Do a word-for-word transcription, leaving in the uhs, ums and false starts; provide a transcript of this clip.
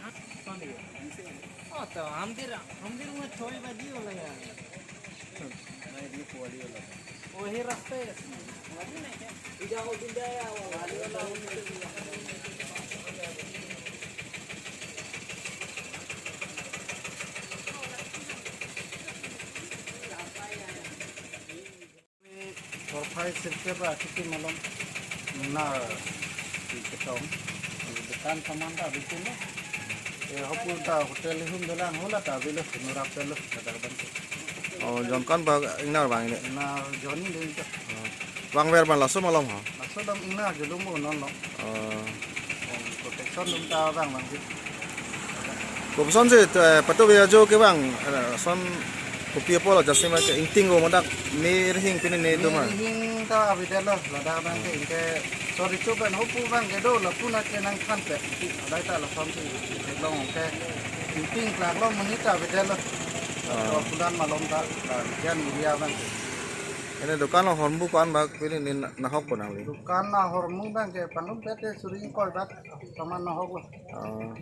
ओ तो हम भी हम भी में थोड़ी बाजी वाला है। वही रास्ता है। Porphai sirkep ra kiti malom na ketong. Dukan saman ta bikin lo. Eh, hopul ta hotel hum dolang hola ta bilo nurap telo kadar ban. Oh, John kon ba ingnar bang ini. Na Johnny dei to. Oh. Bang ver ban laso malom ha. Laso dam ingnar julum bo non lo. Oh. Protection dum ta bang bang si. Kopuson si, eh, patu biar jo ke bang, eh, son kopi apot lo jasi ma ke ingting ko madak me rihing pini ne do ma. Me rihing ta avedetlo, ladak bang ke ingke sorry cho ben hopu bang ke do lapu na ke nangthan pe. Adai ta lason si long ke ingting klak lo monit ta avedetlo. Ah. Laso pulan malom ta la jan area bang ke. Ini dukan lo hormu ko-an bak pini ne na-, nahok ko nangli. Dukan na hormu bang ke pangrum pete suri ingkoi bak saman nahok lo. Oh.